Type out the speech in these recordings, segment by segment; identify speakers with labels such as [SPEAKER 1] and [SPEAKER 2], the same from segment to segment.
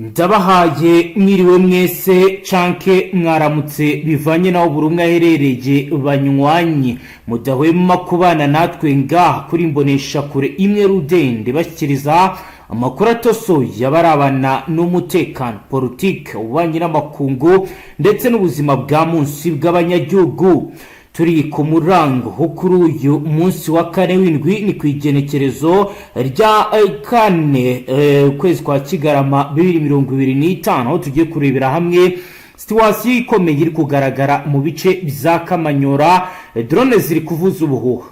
[SPEAKER 1] Ndabahaye mwiriwe mwese canke mwaramutse, bivanye naho buri umwe aherereye. Banywanyi mudahwema kubana natwe ngaha kuri Imbonesha Kure imwe rudende, bashyikiriza amakuru atosoye abarabana n'umutekano, politike, ububanyi n'amakungu ndetse n'ubuzima bwa munsi bw'abanyagihugu. Turi ku murango wo kuri uyu munsi wa kane w'indwi, ni ku igenekerezo rya 4, ukwezi kwa Kigarama 2025, aho tugiye kurebera hamwe situation ikomeye iri kugaragara mu bice bya Kamanyora. Drone ziri kuvuza ubuhuha.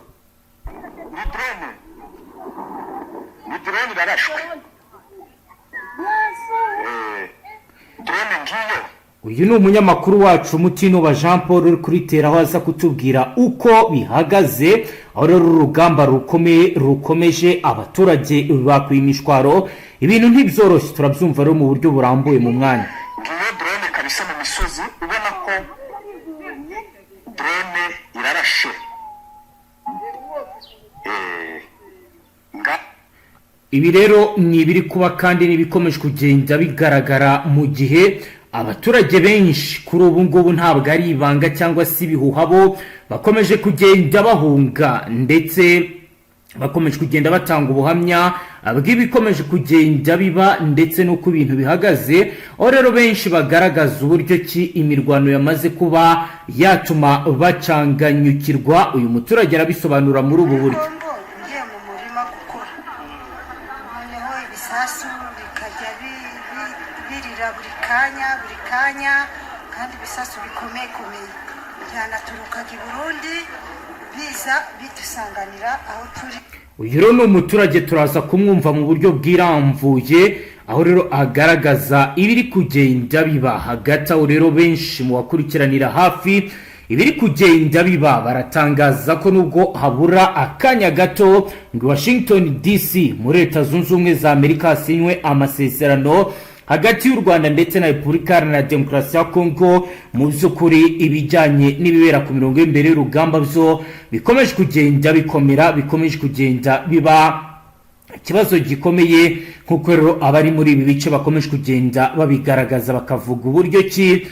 [SPEAKER 2] Ni drone, ni drone irarashwe. Drone ngiyo.
[SPEAKER 1] Uyu ni umunyamakuru wacu Mutinuba Jean Paul uri kuritera, aho aza kutubwira uko bihagaze, aho rero urugamba rukomeye rukomeje, abaturage bakwiye imishwaro, ibintu ntibyoroshye. Turabyumva rero mu buryo burambuye mu mwanya.
[SPEAKER 2] Ngiyo drone kabisa mu misozi, ubona ko drone irarashe. Nga
[SPEAKER 1] Ibi rero ni ibiri kuba kandi n'ibikomeje kugenda bigaragara mu gihe abaturage benshi kuri ubu ngubu, ntabwo ari ibanga cyangwa se ibihuha, bo bakomeje kugenda bahunga, ndetse bakomeje kugenda batanga ubuhamya bw'ibikomeje kugenda biba ndetse n'uko ibintu bihagaze, aho rero benshi bagaragaza uburyo ki imirwano yamaze kuba yatuma bacanganyukirwa. Uyu muturage arabisobanura muri ubu buryo.
[SPEAKER 3] Kongo ngiye mu murima gukora, noneho ibisasu bikajya birira buri kanya, buri kanya, kandi ibisasu bikomeye komeye byanaturukaga i Burundi biza bidusanganira aho turi.
[SPEAKER 1] Uyu rero ni umuturage, turaza kumwumva mu buryo bwirambuye, aho rero agaragaza ibiri kugenda biba. Hagati aho rero, benshi mu bakurikiranira hafi ibiri kugenda biba baratangaza ko nubwo habura akanya gato ngo Washington DC muri Leta Zunze Ubumwe za Amerika hasinywe amasezerano hagati y'u Rwanda ndetse na Repubulika Iharanira Demokarasi ya Kongo, mu by'ukuri ibijyanye n'ibibera ku mirongo y'imbere y'urugamba byo bikomeje kugenda bikomera, bikomeje kugenda biba ikibazo gikomeye, nk'uko rero abari muri ibi bice bakomeje kugenda babigaragaza, bakavuga uburyo ki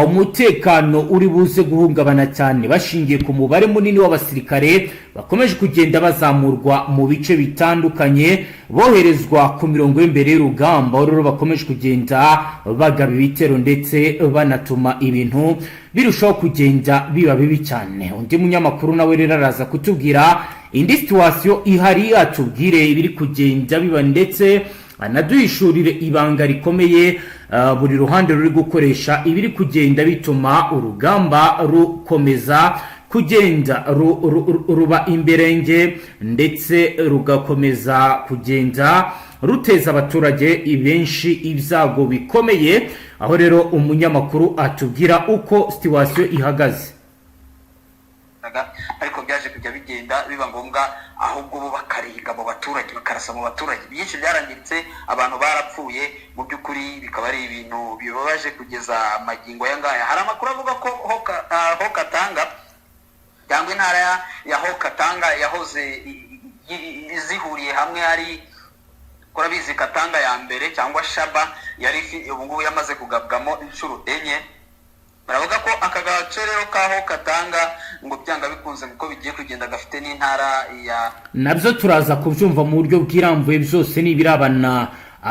[SPEAKER 1] umutekano uri buze guhungabana cyane, bashingiye ku mubare munini w'abasirikare bakomeje kugenda bazamurwa mu bice bitandukanye, boherezwa ku mirongo y'imbere y'urugamba, aho rero bakomeje kugenda bagaba ibitero ndetse banatuma ibintu birushaho kugenda biba bibi cyane. Undi munyamakuru nawe rero araza kutubwira indi situation ihari, atubwire ibiri kugenda biba ndetse anaduhishurire ibanga rikomeye buri ruhande ruri gukoresha, ibiri kugenda bituma urugamba rukomeza kugenda ruba imberenge ndetse rugakomeza kugenda ruteza abaturage benshi ibyago bikomeye, aho rero umunyamakuru atubwira uko situation ihagaze.
[SPEAKER 4] Ariko byaje kujya bigenda biba ngombwa, ahubwo bo bakariga mu baturage, bakarasa mu baturage, byinshi byarangiritse, abantu barapfuye. Mu by'ukuri bikaba ari ibintu bibabaje kugeza magingo aya ngaya. Hari amakuru avuga ko Haut Katanga cyangwa intara ya Haut Katanga yahoze zihuriye hamwe, ari kurabizi Katanga ya mbere cyangwa Shaba yari ubu ngubu yamaze kugabwamo inshuro enye. Baravuga ko aka gace rero kaho Katanga ngo byanga bikunze kuko bigiye kugenda gafite n'intara ya
[SPEAKER 1] Nabyo turaza kubyumva mu buryo bwirambuye. Byose ni ibirabana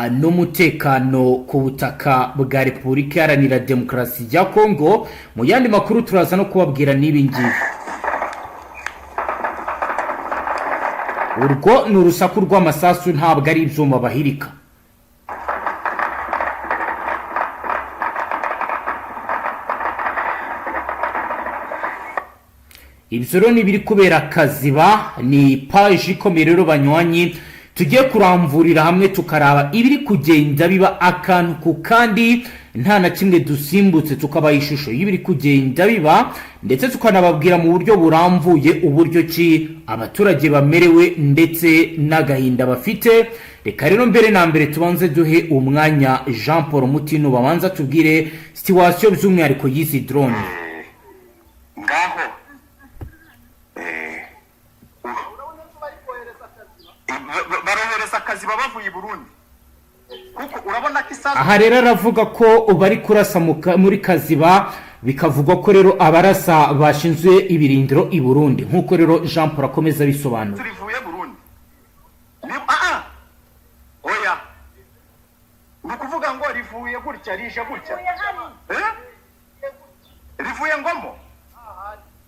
[SPEAKER 1] n'umutekano ku butaka bwa Repubulika Iharanira Demokarasi ya Kongo. Mu yandi makuru turaza no kubabwira n'ibi ngibi. Urwo ni urusaku rw'amasasu, ntabwo ari ibyuma bahirika. Ibyo rero ni ibiri kubera Kaziba. Ni paji ikomeye rero, banywanyi, tugiye kuramvurira hamwe, tukaraba ibiri kugenda biba akantu ku kandi, nta na kimwe dusimbutse, tukabaha ishusho y'ibiri kugenda biba, ndetse tukanababwira mu buryo burambuye uburyo ki abaturage bamerewe ndetse n'agahinda bafite. Reka rero mbere na mbere tubanze duhe umwanya Jean Paul Mutino, babanza tubwire situation by'umwihariko y'izi drone.
[SPEAKER 2] Ngaho barohereza akazi baba bavuye i Burundi, kuko urabona ko Isasu
[SPEAKER 1] Aha rero aravuga ko bari kurasa muri Kaziba, bikavugwa ko rero abarasa bashinzwe ibirindiro i Burundi, nk'uko rero Jean Paul akomeza abisobanura.
[SPEAKER 2] Rivuye Burundi ni ah, oya, ni ukuvuga ngo rivuye gutya, rije gutya, eh, rivuye Ngomo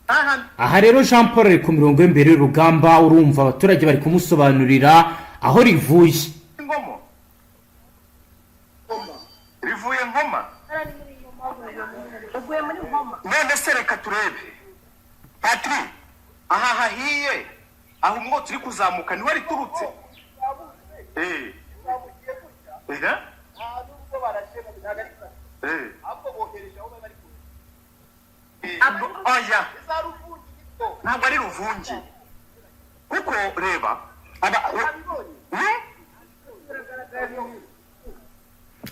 [SPEAKER 2] aha.
[SPEAKER 1] Aha rero Jean Paul ari ku mirongo y'imbere y'urugamba, urumva abaturage bari kumusobanurira aho rivuye.
[SPEAKER 2] Ngomo, rivuye Ngoma. None se reka turebe, Patri, aha hahiye, aho umwotsi uri kuzamuka niwe riturutse? Eh, eh, eh, oya, ntabwo ari Ruvungi, kuko reba aba. Hmm?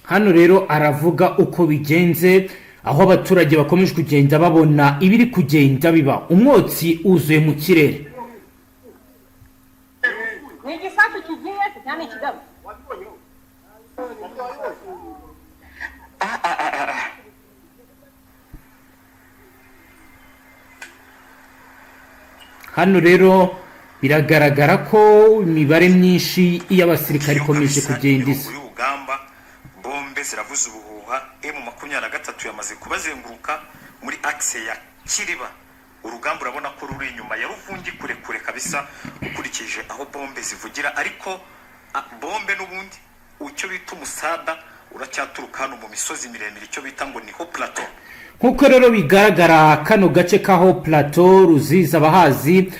[SPEAKER 1] Hano rero aravuga uko bigenze, aho abaturage bakomeje kugenda babona ibiri kugenda biba, umwotsi wuzuye mu kirere.
[SPEAKER 5] Ni igisasu kigiye se cyangwa ni ikigabo?
[SPEAKER 1] Hano rero biragaragara ko imibare myinshi y'abasirikare ikomeje kugenda isa.
[SPEAKER 6] Imirongo y'urugamba, bombe ziravuza ubuhuha. M23 yamaze kubazenguruka muri axe ya Kiriba. Urugamba urabona ko ruri inyuma ya Ruvungi kure kure kabisa, ukurikije aho bombe zivugira. Ariko bombe n'ubundi, icyo bita umusada uracyaturuka hano mu misozi miremire, icyo bita ngo niho plateau.
[SPEAKER 1] Nk'uko rero bigaragara, kano gace kaho plateau Ruzizi abahazi,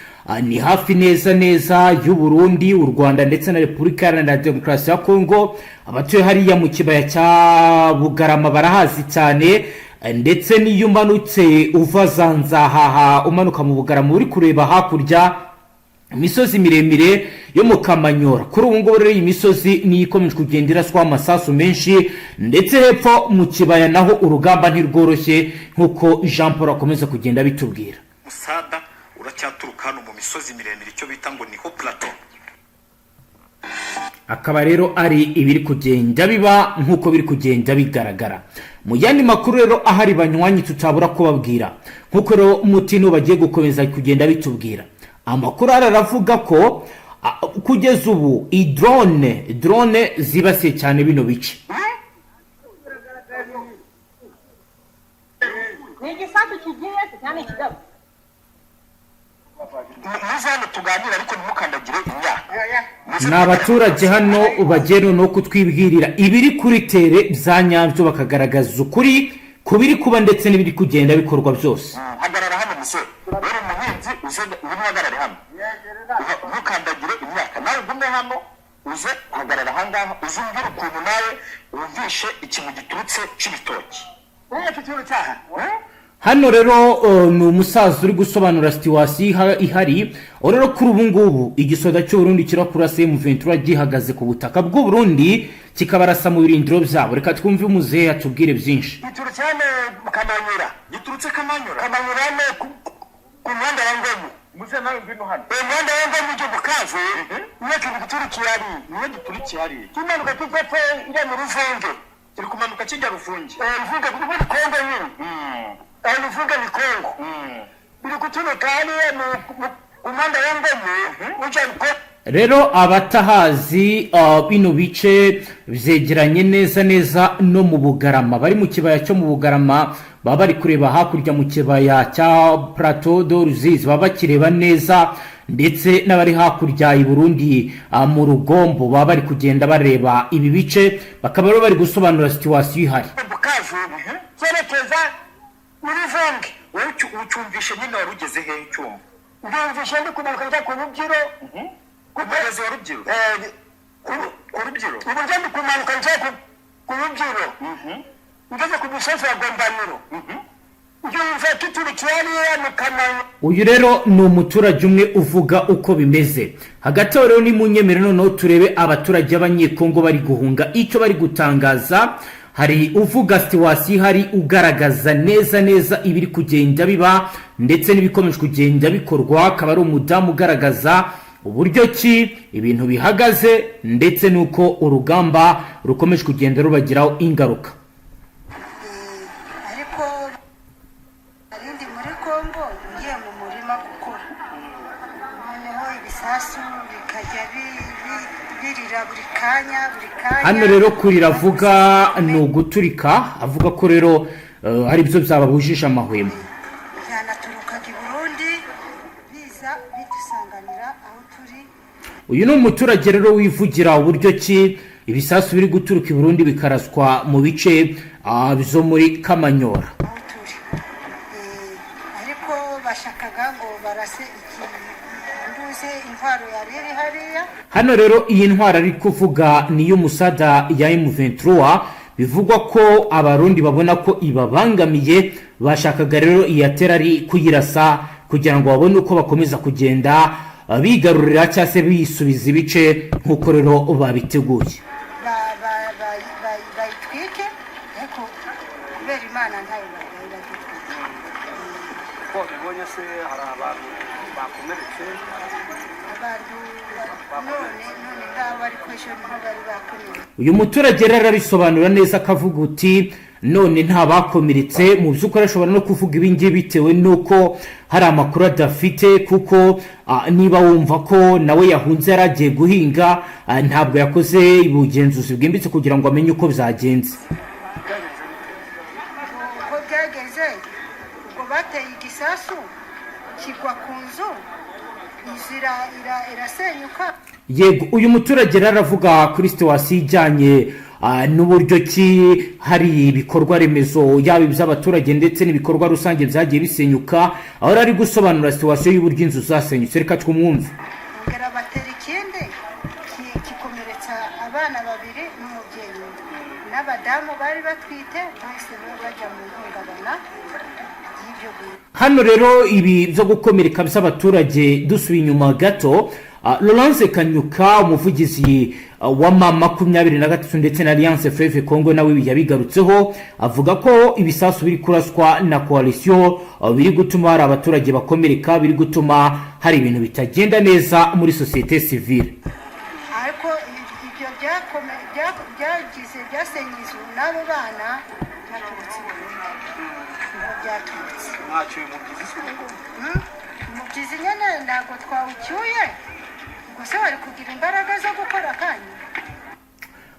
[SPEAKER 1] ni hafi neza neza y'u Burundi, u Rwanda ndetse na Repubulika Iharanira Demokarasi ya Kongo. Abatuye hariya mu kibaya cya Bugarama barahazi cyane, ndetse n'iyo umanutse uva za Nzahaha umanuka mu Bugarama, uri kureba hakurya imisozi miremire yo mu Kamanyora. Kuri ubu ngubu rero iyi misozi niyo ikomeje kugenda iraswaho amasasu menshi, ndetse hepfo mu kibaya naho urugamba ntirworoshye, nk'uko Jean Paul akomeza kugenda abitubwira.
[SPEAKER 6] Musada uracyaturuka hano mu misozi miremire, icyo bita ngo niho plateau.
[SPEAKER 1] Akaba rero ari ibiri kugenda biba nk'uko biri kugenda bigaragara. Mu yandi makuru rero ahari, banywanyi, tutabura kubabwira, nk'uko rero Mutino bagiye gukomeza kugenda bitubwira, amakuru ahari aravuga ko kugeza ubu i drone zibasiye cyane bino bice.
[SPEAKER 5] Ni igisasu kigiye se cyangwa ni ikigabo?
[SPEAKER 2] Muze hano tuganire, ariko ntimukandagire imyaka. Muze.
[SPEAKER 1] Ni abaturage hano bagiye noneho kutwibwirira ibiri kuri terrain bya nyabyo, bakagaragaza ukuri ku biri kuba ndetse n'ibiri kugenda bikorwa byose.
[SPEAKER 2] Hagarara hano musore, uri umuhinzi, uze ngwino uhagarare hano. Ntukandagire imyaka, nawe ugume hano, uze uhagarara ahangaha, uze umbwire ukuntu nawe wumvishe ikintu giturutse cy'ibitoki.
[SPEAKER 1] Hano rero ni umusaza uri gusobanura situation ihari. Aho rero kuri ubu ngubu igisoda cy'Uburundi kirakurasa M23 gihagaze ku butaka bw'Uburundi, kikabarasa mu birindiro byabo. Reka twumve umuzehe atubwire byinshi.
[SPEAKER 2] Giturutse hano mu Kamanyura. Giturutse Kamanyura. Kamanyura hano ku muhanda wa Ngomo. Muze nawe ngwino hano. Uwo muhanda wa Ngomo ujya Bukavu, niyo kintu giturikiye hariya. Niyo giturikiye hariya. Kimanuka kiva epfo ijya mu Ruvunge. Kiri kumanuka kijya Ruvunge. Eh, Ruvunge muri Kongo nyine. Eh, Ruvunge ni Kongo. Biri guturuka hariya ku muhanda wa Ngomo ujya Kongo.
[SPEAKER 1] Rero abatahazi, bino bice byegeranye neza neza no mu Bugarama. Bari mu kibaya cyo mu Bugarama baba bari kureba hakurya mu kibaya cya Plateau de Ruzizi, baba bakireba neza, ndetse n'abari hakurya i Burundi, mu Rugombo, baba bari kugenda bareba ibi bice, bakaba rero bari gusobanura situation ihari.
[SPEAKER 2] Bukavu cyerekeza muri Vunge. Wowe ucyumvishe nyine wari ugeze hehe cyumva? Ndumvishe ndi kumanuka njya ku Rubyiro. Ku mugezi wa Rubyiro? Ku Rubyiro. Ubu njya ndi kumanuka njya ku Rubyiro, ngeze ku musozi wa Gombaniro, ndumva tuturikiye hariya mu Kamanyu.
[SPEAKER 1] Uyu rero ni umuturage umwe uvuga uko bimeze. Hagati aho rero ni mu nyemere noneho turebe abaturage b'Abanyekongo bari guhunga icyo bari gutangaza. Hari uvuga situation ihari, ugaragaza neza neza ibiri kugenda biba ndetse n'ibikomeje kugenda bikorwa, akaba ari umudamu ugaragaza. uburyo ki ibintu bihagaze ndetse n'uko urugamba rukomeje kugenda rubagiraho ingaruka.
[SPEAKER 3] Ariko narindi muri Kongo, ngiye mu murima gukora, noneho ibisasu bikajya birira buri kanya, buri kanya.
[SPEAKER 1] Hano rero kurira avuga ni uguturika, avuga ko rero ari byo byababujije amahwemo.
[SPEAKER 3] Byanaturukaga i Burundi biza bidusanganira aho turi.
[SPEAKER 1] Uyu ni umuturage rero wivugira uburyo ki ibisasu biri guturuka i Burundi bikaraswa mu bice byo muri Kamanyora.
[SPEAKER 3] Aho turi, ariko bashakaga ngo barase iki nduze intwaro yari iri hariya.
[SPEAKER 1] Hano rero iyi ntwaro ari kuvuga ni iy'umusada ya M23, bivugwa ko Abarundi babona ko ibabangamiye. Bashakaga rero iyatera ari kuyirasa kugira ngo babone uko bakomeza kugenda bigarurira cyangwa se bisubiza ibice nk'uko rero babiteguye.
[SPEAKER 3] Bayitwike, ariko kubera Imana ntayo bari bagitwike.
[SPEAKER 2] Ko wabibonye se, hari abantu bakomeretse?
[SPEAKER 3] Abantu none ngabo, ariko ejo niho bari bakomeretse.
[SPEAKER 1] Uyu muturage rero arabisobanura neza, akavuga uti none nta bakomeretse. Mu by'ukuri ashobora no kuvuga ibi ngibi bitewe n'uko hari amakuru adafite, kuko niba wumva ko nawe yahunze yari agiye guhinga, ntabwo yakoze ubugenzuzi bwimbitse kugira ngo amenye uko byagenze.
[SPEAKER 3] Uko byageze, ubwo bateye igisasu kigwa ku nzu, inzu irasenyuka.
[SPEAKER 1] Yego, uyu muturage rero aravuga kuri situation ijyanye n'uburyo ki hari ibikorwa remezo, yaba iby'abaturage ndetse n'ibikorwa rusange, byagiye bisenyuka, aho rero ari gusobanura situation y'uburyo inzu zasenyutse. Reka twumwumve.
[SPEAKER 3] Bongera batera ikindi gikomeretsa abana babiri n'umubyeyi umwe n'abadamu bari batwite, bahise bajya mu ihungabana ry'ibyo bintu.
[SPEAKER 1] Hano rero ibi byo gukomereka by'abaturage, dusubiye inyuma gato, Laurence Kanyuka, umuvugizi wa M23 ndetse na Alliance Fleuve Congo, nawe yabigarutseho, avuga ko ibisasu biri kuraswa na coalition biri gutuma hari abaturage bakomereka, biri gutuma hari ibintu bitagenda neza muri société civile.
[SPEAKER 3] Ariko ibyo byagize byasenye inzu n'abo bana byaturutse i Burundi, niho byaturutse.
[SPEAKER 2] Ntacyo mubyizi se ubu ngubu?
[SPEAKER 3] Umubyizi nyine ntabwo twawucyuye, ubwo se wari kugira imbaraga zo gukora akanya?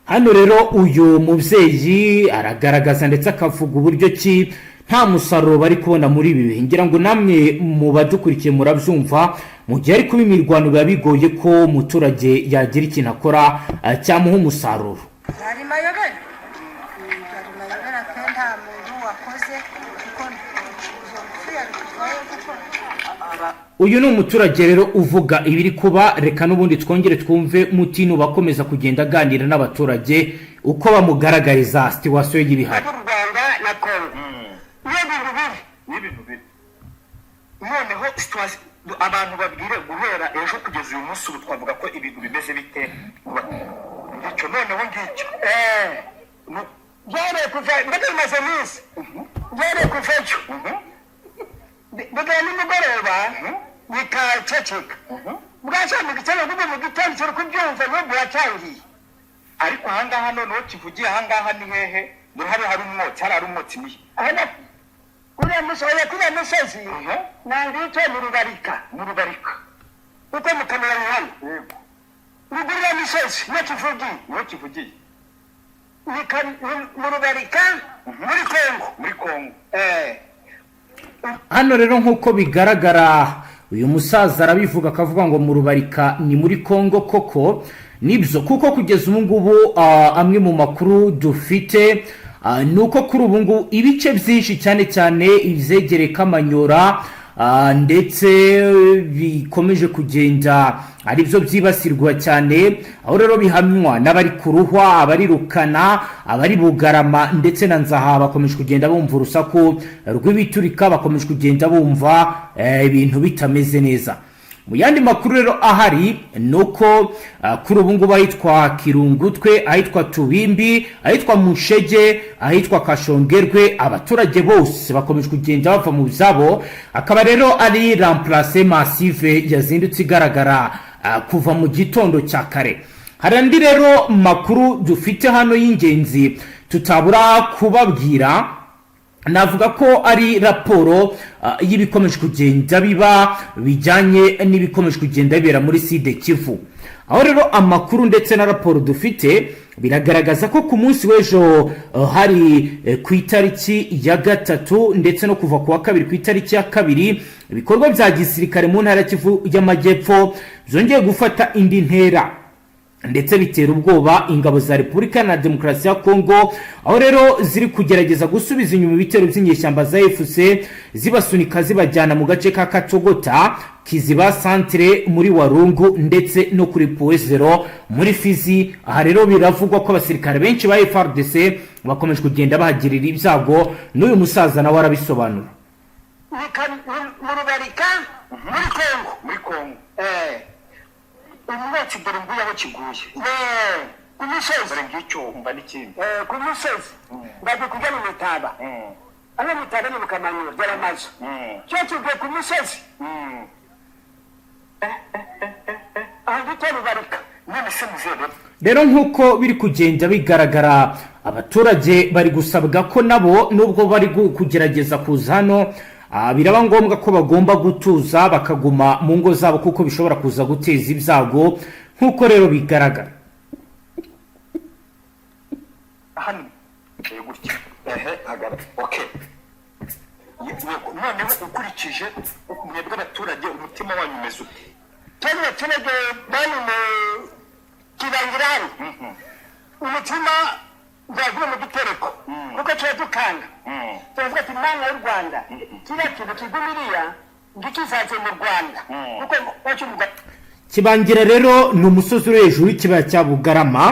[SPEAKER 1] Hano rero uyu mubyeyi aragaragaza ndetse akavuga uburyo ki nta musaruro bari kubona muri ibi bihe. Ngira ngo namwe mu badukurikiye murabyumva, mu gihe ari kuba imirwano biba bigoye ko umuturage yagira ikintu akora cyamuha umusaruro.
[SPEAKER 3] Byari mayobera. Byari mayobera pe, nta muntu wakoze kuko izo ngufu yari kuvayo gukora.
[SPEAKER 1] Uyu ni umuturage rero uvuga ibiri kuba. Reka n'ubundi twongere twumve Mutino bakomeza kugenda aganira n'abaturage uko bamugaragariza situation y'ibihari.
[SPEAKER 2] U Rwanda na Kongo niyo bintu bibi.
[SPEAKER 6] Ni ibintu bibi. Noneho situation abantu babwire, guhera ejo kugeza uyu munsi, ubu twavuga ko ibintu bimeze bite? Ngicyo noneho ngicyo.
[SPEAKER 2] Byareye kuva mbega bimaze iminsi, byareye kuva ejo bigera nimugoroba bikaceceka, bwacya mu gitondo, kuko mu gitondo turi kubyumva n'ubu buratangiye.
[SPEAKER 6] Ariko ahangaha noneho kivugiye, ahangaha ni hehe? Dore hari umwotsi, hari umwotsi mibi.
[SPEAKER 2] Hano kuriya musozi, kuriya musozi nangwite mu Rubarika.
[SPEAKER 6] Mu Rubarika.
[SPEAKER 2] Uko mukamera hano ruguru ya misozi niyo tuvugiye.
[SPEAKER 6] Niho kivugiye.
[SPEAKER 2] Ni mu Rubarika, muri Kongo.
[SPEAKER 6] Muri Kongo.
[SPEAKER 1] Hano rero nk'uko bigaragara, uyu musaza arabivuga, akavuga ngo mu Rubarika ni muri Kongo. Koko nibyo, kuko kugeza ubu ngubu amwe mu makuru dufite ni uko kuri ubu ngubu ibice byinshi, cyane cyane ibyegereye Kamanyora, ndetse bikomeje kugenda ari byo byibasirwa cyane, aho rero bihamywa n'abari ku Ruhwa, abari Rukana, abari Bugarama ndetse na Nzaha, bakomeje kugenda bumva urusaku rw'ibiturika, bakomeje kugenda bumva ibintu bitameze neza. Mu yandi makuru rero ahari ni uko kuri ubu ngubu ahitwa Kirungutwe, ahitwa Tubimbi, ahitwa Mushege, ahitwa Kashongerwe, abaturage bose bakomeje kugenda bava mu byabo, akaba rero ari remplacement massive yazindutse igaragara. kuva mu gitondo cya kare. Hari andi rero makuru dufite hano y'ingenzi tutabura kubabwira. Navuga ko ari raporo y'ibikomeje kugenda biba bijyanye n'ibikomeje kugenda bibera muri Sud Kivu, aho rero amakuru ndetse na raporo dufite biragaragaza ko ku munsi w'ejo hari ku itariki ya 3 ndetse no kuva ku wa kabiri ku itariki ya 2, ibikorwa bya gisirikare mu ntara ya Kivu y'Amajyepfo byongeye gufata indi ntera ndetse bitera ubwoba ingabo za Repubulika na Demokarasi ya Kongo, aho rero ziri kugerageza gusubiza inyuma ibitero by'inyeshyamba za AFC, zibasunika zibajyana mu gace ka Katogota, Kiziba centre muri Walungu ndetse no kuri Point Zéro muri Fizi. Aha rero biravugwa ko abasirikare benshi ba FARDC bakomeje kugenda bahagirira ibyago. N'uyu musaza nawe arabisobanura.
[SPEAKER 2] Mu Rubarika, muri Kongo.
[SPEAKER 6] Muri Kongo.
[SPEAKER 2] Umwotsi, dore nguyu aho kiguye ku musozi.
[SPEAKER 6] Dore ngicyo, umva n'ikindi.
[SPEAKER 2] Ku musozi bagiye kujya mu Mitaba. Ano Mitaba ni mu Kamanura, dore amazu. Cyo kivuye ku musozi aho bita Rubarika.
[SPEAKER 6] None se muzere?
[SPEAKER 1] Rero nk'uko biri kugenda bigaragara, abaturage bari gusabwa ko nabo nubwo bari kugerageza kuza hano, biraba ngombwa ko bagomba gutuza bakaguma mu ngo zabo, kuko bishobora kuza guteza ibyago nk'uko rero bigaragara.
[SPEAKER 6] Hano gutya, ehe, hagarara. Okay, yego. Noneho ukurikije mwebwe abaturage, umutima wanyu umeze ute?
[SPEAKER 2] Twebwe abaturage bari mu Kibangirani, umutima bwaguye mu gitereko, kuko tuba dukanga, turavuga ati: "Mana y'u Rwanda, kiriya kintu kigumiriya ntikizaze mu Rwanda," kuko wacu mu Rwanda.
[SPEAKER 1] Kibangira rero ni umusozi uri hejuru y'ikibaya cya Bugarama.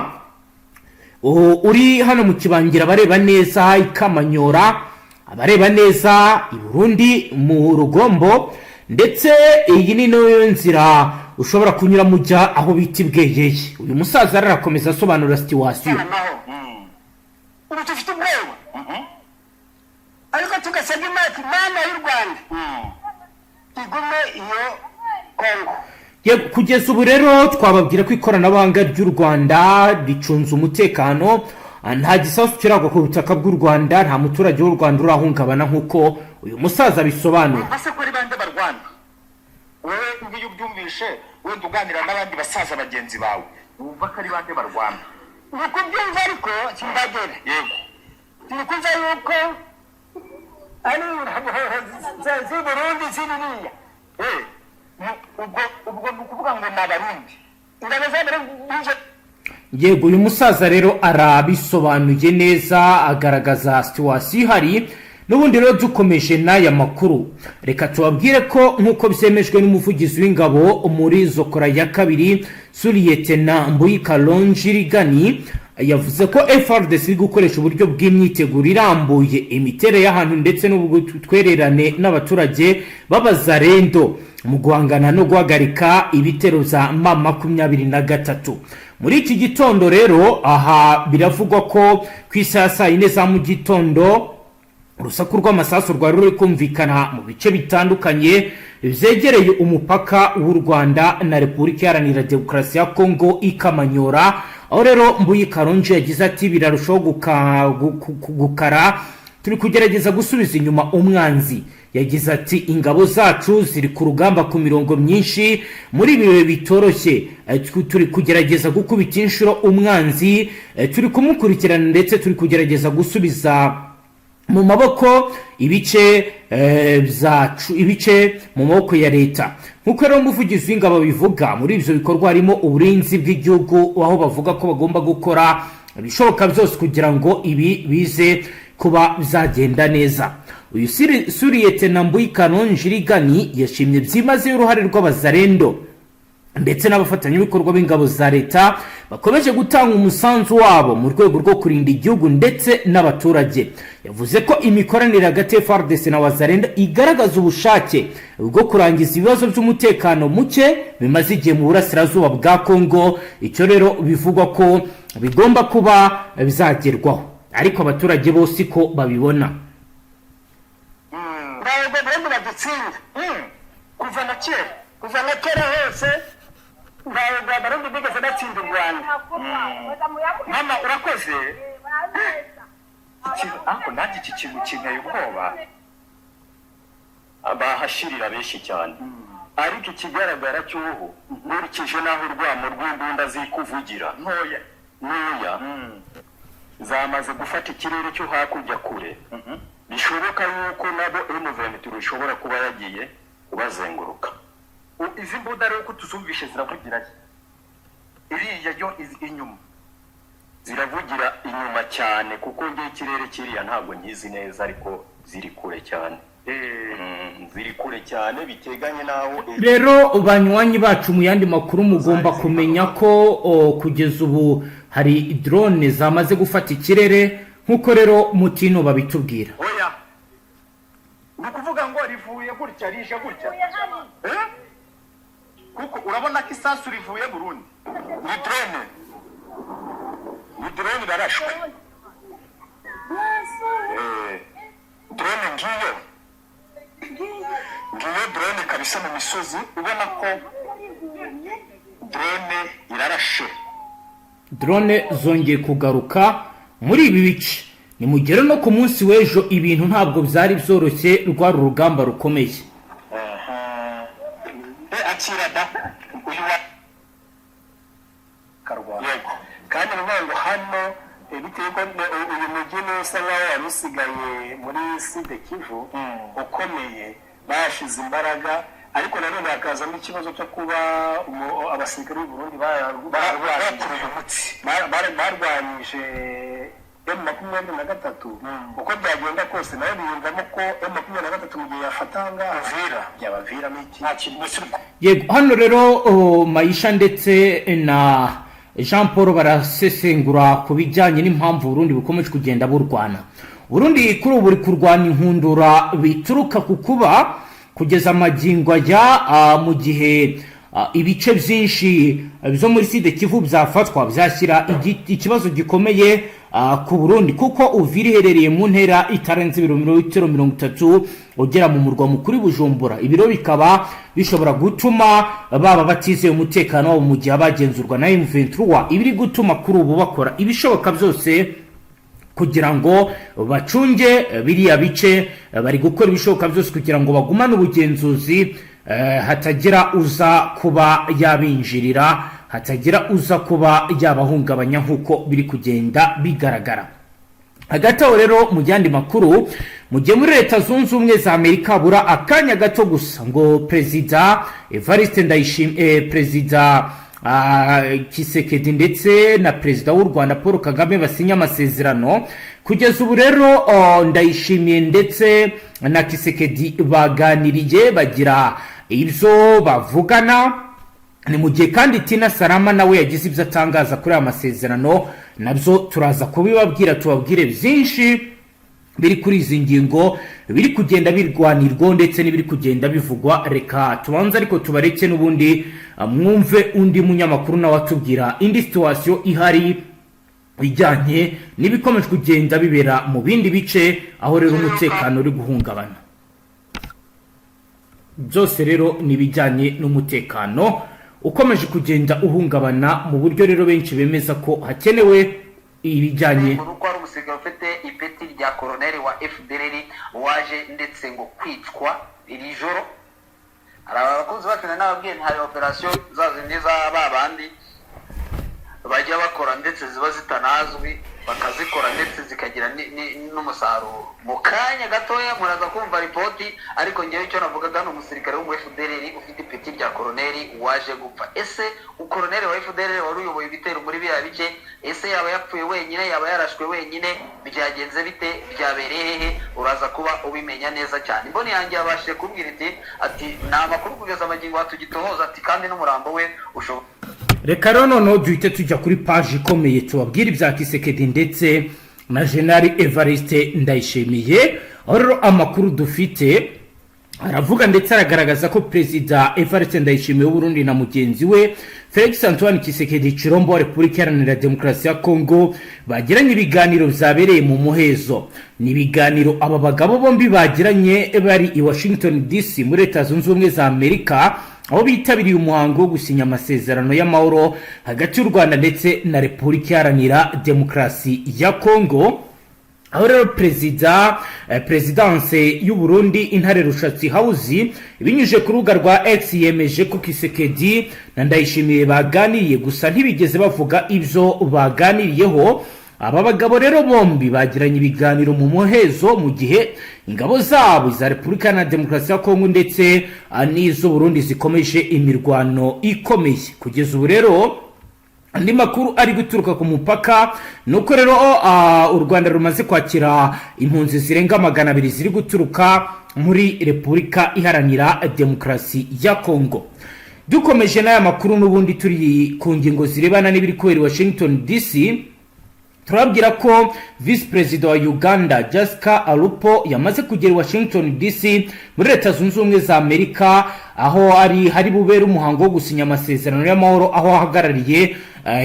[SPEAKER 1] Uri hano mu Kibangira abareba neza i Kamanyora, abareba neza i Burundi mu Rugombo, ndetse iyi ni nayo nzira ushobora kunyuramo ujya aho bita Ibweyeye. Uyu musaza rero arakomeza asobanura situation.
[SPEAKER 2] Amahoro. Ubu dufite ubwoba, ariko tugasabwa Imana, Imana y'u Rwanda igume iyo Kongo.
[SPEAKER 1] Yego, kugeza ubu rero twababwira ko ikoranabuhanga ry'u Rwanda ricunze umutekano. Nta gisasu kiragwa ku butaka bw'u Rwanda, nta muturage w'u Rwanda urahungabana nk'uko uyu musaza abisobanura.
[SPEAKER 6] Ese ko ari bande barwana? Wowe ngiyo ubyumvishe, wenda uganira n'abandi basaza bagenzi bawe, wumva ko ari bande barwana?
[SPEAKER 2] Ni ukubyumva, ariko simbagera. Ni kumva yuko ari ingabo z'i Burundi ziririya.
[SPEAKER 6] Ubwo ni ukuvuga ngo ni Abarundi?
[SPEAKER 2] Ingabo z'Abarundi.
[SPEAKER 1] Yego, uyu musaza rero arabisobanuye neza, agaragaza situation ihari. N'ubundi rero dukomeje n'aya makuru, reka tubabwire ko nk'uko byemejwe n'umuvugizi w'ingabo muri Zokora ya kabiri, Sous-lieutenant Mbuyi Kalonji Rigani, yavuze ko FARDC iri gukoresha uburyo bw'imyiteguro irambuye, imiterere y'ahantu ndetse n'ubutwererane n'abaturage b'Abazarendo mu guhangana no guhagarika ibitero bya M23. Muri iki gitondo rero, aha biravugwa ko ku isaha ya saa 4 za mu gitondo urusaku rw'amasasu rwari ruri kumvikana mu bice bitandukanye byegereye umupaka w'u Rwanda na Repubulika Iharanira Demokarasi ya Kongo i Kamanyora, aho rero Mbuyi Karonji yagize ati: "Birarushaho gukara, turi kugerageza gusubiza inyuma umwanzi." Yagize ati: "Ingabo zacu ziri ku rugamba ku mirongo myinshi muri ibi bihe bitoroshye. Turi kugerageza gukubita inshuro umwanzi, turi kumukurikirana ndetse turi kugerageza gusubiza mu maboko ibice byacu, ibice mu maboko ya leta." Nk'uko rero umuvugizi w'ingabo bivuga, muri ibyo bikorwa harimo uburinzi bw'igihugu, aho bavuga ko bagomba gukora ibishoboka byose kugira ngo ibi bize kuba byagenda neza. Uyu Sous-lieutenant Mbuyi Kalonji Rigani yashimye byimazeyo uruhare rw'Abazarendo ndetse n'abafatanyabikorwa b'ingabo za leta bakomeje gutanga umusanzu wabo mu rwego rwo kurinda igihugu ndetse n'abaturage. Yavuze ko imikoranire hagati ya FARDC na Wazarendo igaragaza ubushake bwo kurangiza ibibazo by'umutekano muke bimaze igihe mu burasirazuba bwa Kongo. Icyo rero bivugwa ko bigomba kuba bizagerwaho, ariko abaturage bose ko babibona.
[SPEAKER 2] Ntabwo Burundi badutsinda.
[SPEAKER 6] Kuva na kera.
[SPEAKER 2] Kuva na kera hose. Ntabwo Abarundi bigeze batsinda u Rwanda. Mama, urakoze.
[SPEAKER 6] Ariko nanjye iki kintu kinteye ubwoba.
[SPEAKER 7] Bahashirira benshi cyane, ariko ikigaragara cy'ubu, nkurikije n'aho urwamo rw'imbunda ziri kuvugira,
[SPEAKER 6] ntoya,
[SPEAKER 7] ntoya zamaze gufata ikirere cyo hakurya kure, bishoboka yuko nabo M23 ishobora kuba yagiye kubazenguruka.
[SPEAKER 6] Izi mbunda rero ko tuzumvishe, ziravugira he? Iriya yo inyuma?
[SPEAKER 7] Ziravugira inyuma cyane, kuko ngewe ikirere kiriya ntabwo nkizi neza, ariko ziri kure cyane. Ziri kure cyane biteganye n'aho
[SPEAKER 1] Rero banywanyi bacu, mu yandi makuru mugomba kumenya ko kugeza ubu hari drone zamaze gufata ikirere, nk'uko rero mutino babitubwira.
[SPEAKER 6] Oya, ni ukuvuga ngo rivuye gutya, rije gutya. Eh? Kuko urabona ko isasu rivuye Burundi.
[SPEAKER 2] Ni drone, ni drone irarashwe. Drone ngiyo, ngiyo drone kabisa mu misozi, ubona ko drone irarashe.
[SPEAKER 1] Drone zongeye kugaruka muri ibi bice. Nimugere no ku munsi w'ejo, ibintu ntabwo byari byoroshye, rwari urugamba rukomeye.
[SPEAKER 2] Akira da uyu wa
[SPEAKER 7] Karwanda.
[SPEAKER 2] Yego.
[SPEAKER 7] Kandi ni ukuvuga ngo hano bitewe ko uyu mujyi usa nkaho wari usigaye muri Sud Kivu ukomeye, bashize imbaraga, ariko nanone hakazamo ikibazo cyo kuba abasirikare b'u Burundi
[SPEAKER 2] Bakuruye umutsi.
[SPEAKER 7] barwanyije M23. Uko byagenda kose, nawe biyumvamo ko M23 mu gihe yafatanga
[SPEAKER 2] Uvira.
[SPEAKER 7] byabaviramo iki?
[SPEAKER 2] Nta kintu mbese.
[SPEAKER 1] Yego, hano rero Mayisha ndetse na Jean Paul barasesengura ku bijyanye n'impamvu Burundi bukomeje kugenda burwana. Burundi kuri ubu buri kurwana inkundura bituruka ku kuba kugeza amagingo aya, mu gihe ibice byinshi byo muri Sud Kivu byafatwa, byashyira ikibazo gikomeye ku Burundi, kuko Uvira iherereye mu ntera itarenze ibirometero 30 ugera mu murwa mukuru Bujumbura. Ibiro bikaba bishobora gutuma baba batizeye umutekano wabo mu gihe abagenzurwa na M23, ibiri gutuma kuri ubu bakora ibishoboka byose kugira ngo bacunge biriya bice. Bari gukora ibishoboka byose kugira ngo bagumane ubugenzuzi, hatagira uza kuba yabinjirira, hatagira uza kuba yabahungabanya, nk'uko biri kugenda bigaragara. Hagati aho rero, mu yandi makuru, mu gihe muri Leta Zunze Ubumwe za Amerika habura akanya gato gusa ngo Perezida Evariste Ndayishimiye, Perezida Tshisekedi ndetse na Perezida w'u Rwanda Paul Kagame basinye amasezerano, kugeza ubu rero Ndayishimiye ndetse na Tshisekedi baganiriye, bagira ibyo bavugana. Ni mu gihe kandi Tina Salama nawe yagize ibyo atangaza kuri aya masezerano, nabyo turaza kubibabwira, tubabwire byinshi biri kuri izi ngingo biri kugenda birwanirwa ndetse n'ibiri kugenda bivugwa. Reka tubanze ariko tubareke n'ubundi mwumve undi munyamakuru nawe atubwira indi situation ihari ijyanye n'ibikomeje kugenda bibera mu bindi bice, aho rero umutekano uri guhungabana. Byose rero ni ibijyanye n'umutekano ukomeje kugenda uhungabana, mu buryo rero benshi bemeza ko hakenewe ibijyanye
[SPEAKER 4] Ngo nuko hari umusirikare ufite ipeti rya koroneri wa FDLR waje ndetse ngo kwicwa iri joro. Hari abakunzi bacu nari nababwiye nti hari operasiyo za zindi za ba bandi bajya bakora, ndetse ziba zitanazwi, bakazikora ndetse zikagira n'umusaruro. Mu kanya gatoya muraza kumva ripoti, ariko ngewe icyo navugaga ni umusirikare wo mu FDLR ufite ipeti rya koroneri waje gupfa. Ese ukoroneri wa FDLR wari uyoboye ibitero muri biriya bice, ese yaba yapfuye wenyine, yaba yarashwe wenyine, byagenze bite, byabereye hehe? Uraza kuba ubimenya neza cyane. Imboni yanjye yabashije kumbwira iti ati ni amakuru kugeza amagingo hatugitohoza, ati kandi n'umurambo we ushobora
[SPEAKER 1] Reka rero noneho duhite tujya kuri paji ikomeye, tubabwire ibya Tshisekedi ndetse na General Evariste Ndayishimiye, aho rero amakuru dufite aravuga ndetse aragaragaza ko Perezida Evariste Ndayishimiye w'Uburundi na mugenzi we Felix Antoine Tshisekedi Chilombo wa Repubulika Iharanira Demokarasi ya Kongo bagiranye ibiganiro byabereye mu muhezo. Ni ibiganiro aba bagabo bombi bagiranye bari i Washington DC muri Leta Zunze Ubumwe za Amerika. aho bitabiriye umuhango wo gusinya amasezerano y'amahoro hagati y'u Rwanda ndetse na Repubulika Iharanira Demokarasi ya Kongo. Aho rero perezida perezidanse y'u Burundi, Intare Rushatsi House, ibinyujije ku rubuga rwa X yemeje ko Tshisekedi na Ndayishimiye baganiriye, gusa ntibigeze bavuga ibyo baganiriyeho. Aba bagabo rero bombi bagiranye ibiganiro mu muhezo mu gihe ingabo zabo za Repubulika Iharanira Demokarasi ya Kongo ndetse n'iz'u Burundi zikomeje imirwano ikomeye. Kugeza ubu rero andi makuru ari guturuka ku mupaka ni uko rero u Rwanda rumaze kwakira impunzi zirenga 200 ziri guturuka muri Repubulika Iharanira Demokarasi ya Kongo. Dukomeje n'aya makuru n'ubundi, turi ku ngingo zirebana n'ibiri kubera i Washington DC, turababwira ko Visi Perezida wa Uganda Jessica Alupo yamaze kugera i Washington DC muri Leta Zunze Ubumwe za Amerika, aho ari hari bubere umuhango wo gusinya amasezerano y'amahoro, aho ahagarariye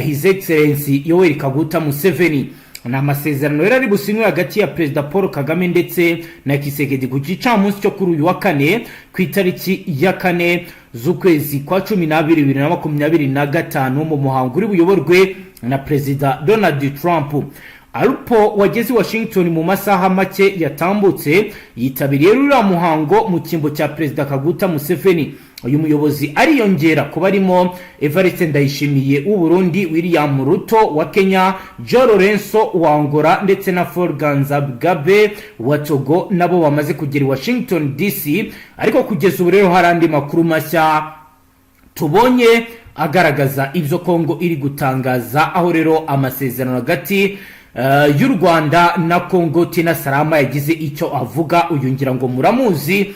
[SPEAKER 1] His Excellency Yoweri Kaguta Museveni. Ni amasezerano rero ari businywe hagati ya Perezida Paul Kagame ndetse na Tshisekedi ku gicamunsi cyo kuri uyu wa kane, ku itariki ya 4 z'ukwezi kwa 12 2025, mu muhango uri buyoborwe na Perezida Donald Trump. Alupo wageze i Washington mu masaha make yatambutse yitabiriye ruriya muhango mu cyimbo cya Perezida Kaguta Museveni. Uyu muyobozi ariyongera kuba arimo Evariste Ndayishimiye w'u Burundi, William Ruto wa Kenya, João Lourenço wa Angola ndetse na Faure Gnassingbe wa Togo, nabo bamaze kugera i Washington DC. Ariko kugeza ubu rero hari andi makuru mashya tubonye agaragaza ibyo Kongo iri gutangaza, aho rero amasezerano hagati y'u Rwanda na Kongo, Tina Salama yagize icyo avuga. Uyu ngira ngo muramuzi,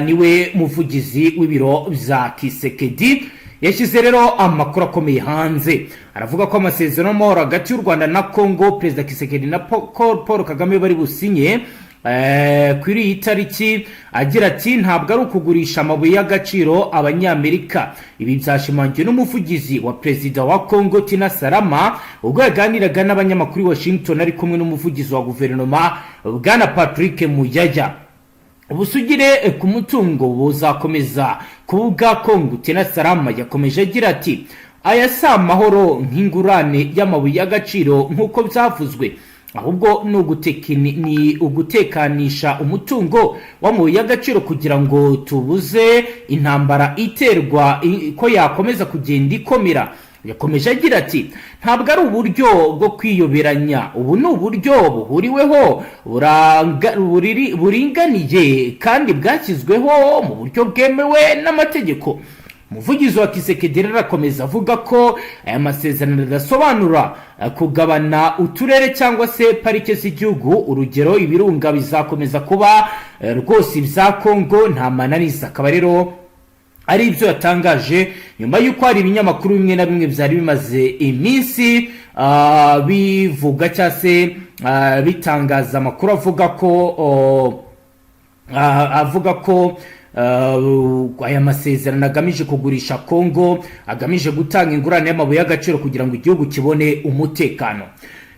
[SPEAKER 1] niwe muvugizi w'ibiro bya Tshisekedi. Yashyize rero amakuru akomeye hanze, aravuga ko amasezerano y'amahoro hagati y'u Rwanda na Kongo Perezida Tshisekedi na Paul Kagame bari businye kuri iyi tariki, agira ati: "Ntabwo ari ukugurisha amabuye y'agaciro Abanyamerika." Ibi byashimangiwe n'umuvugizi wa perezida wa Congo Tina Salama ubwo yaganiraga n'abanyamakuru i Washington ari kumwe n'umuvugizi wa guverinoma Bwana Patrick Muyaya. Ubusugire ku mutungo buzakomeza kuba ubwa Kongo. Tina Salama yakomeje agira ati: "Aya si amahoro nk'ingurane y'amabuye y'agaciro nk'uko byavuzwe, ahubwo ni ugutekanisha umutungo w'amabuye y'agaciro kugira ngo tubuze intambara iterwa ko yakomeza kugenda ikomera." Yakomeje agira ati: "Ntabwo ari uburyo bwo kwiyoberanya, ubu ni uburyo buhuriweho, buringaniye kandi bwashyizweho mu buryo bwemewe n'amategeko." Umuvugizi wa Tshisekedi rero arakomeza avuga ko aya masezerano adasobanura kugabana uturere cyangwa se parike z'igihugu. Urugero, ibirunga bizakomeza kuba rwose ibya Kongo, nta mananiza. Akaba rero ari ibyo yatangaje nyuma y'uko hari ibinyamakuru bimwe na bimwe byari bimaze iminsi bivuga cyangwa se bitangaza amakuru avuga ko aya masezerano agamije kugurisha Kongo, agamije gutanga ingurane y'amabuye y'agaciro kugira ngo igihugu kibone umutekano.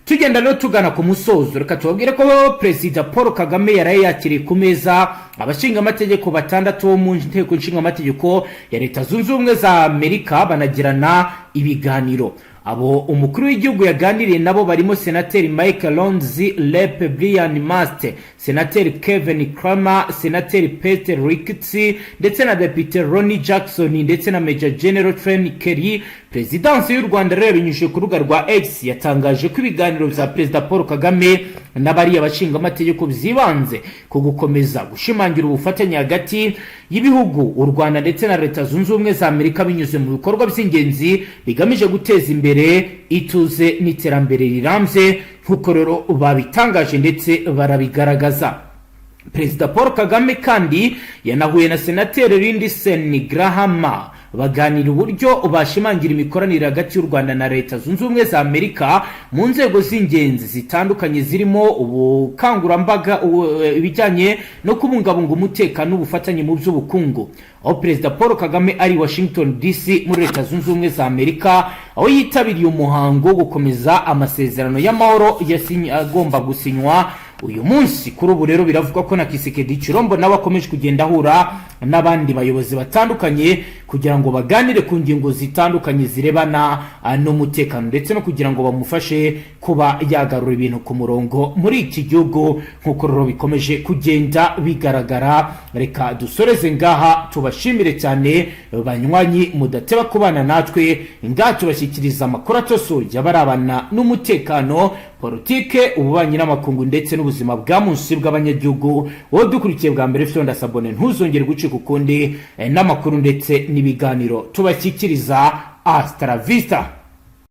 [SPEAKER 1] Tugenda rero tugana ku musozo, reka tubabwire ko Perezida Paul Kagame yaraye yakiriye ku meza abashingamategeko batandatu bo mu Nteko Nshingamategeko ya Leta Zunze Ubumwe za Amerika, banagirana ibiganiro. Abo umukuru w'igihugu yaganiriye nabo barimo Senateri Mike Rounds, Rep Brian Mast, Senateri Kevin Cramer, Senateri Pete Ricketts ndetse na Depite Ronny Jackson ndetse na Major General Trent Kelly. Perezidansi y'u Rwanda rero binyujije ku rubuga rwa X yatangaje ko ibiganiro bya Perezida Paul Kagame n'abariya bashingamategeko byibanze ku gukomeza gushimangira ubufatanye hagati y'ibihugu, u Rwanda ndetse na Leta Zunze Ubumwe za Amerika, binyuze mu bikorwa by'ingenzi bigamije guteza imbere ituze n'iterambere rirambye, nk'uko rero babitangaje ndetse barabigaragaza. Perezida Paul Kagame kandi yanahuye na Senateri Lindsey Graham, baganira uburyo bashimangira imikoranire hagati y'u Rwanda na Leta Zunze Ubumwe za Amerika mu nzego z'ingenzi zitandukanye, zirimo ubukangurambaga, ibijyanye no kubungabunga umutekano n'ubufatanye mu by'ubukungu. Aho Perezida Paul Kagame ari Washington DC muri Leta Zunze Ubumwe za Amerika, aho yitabiriye umuhango wo gukomeza amasezerano y'amahoro agomba gusinywa. Uyu munsi kuri ubu rero biravugwa ko na Tshisekedi Tshilombo nawe akomeje kugenda ahura n'abandi bayobozi batandukanye kugira ngo baganire ku ngingo zitandukanye zirebana n'umutekano, ndetse no kugira ngo bamufashe kuba yagarura ibintu ku murongo muri iki gihugu, nk'uko rero bikomeje kugenda bigaragara. Reka dusoreze ngaha, tubashimire cyane banywanyi mudateba kubana natwe. Ngaha tubashyikiriza amakuru atosoye abarabana n'umutekano, politike, ububanyi n'amakungu ndetse n'ubuzima bwa munsi bw'abanyagihugu. Wowe dukurikiye bwa mbere, fyonda s'abonner, ntuzongere gucika ukundi n'amakuru ndetse n'ibiganiro tubashyikiriza. Hasta la vista.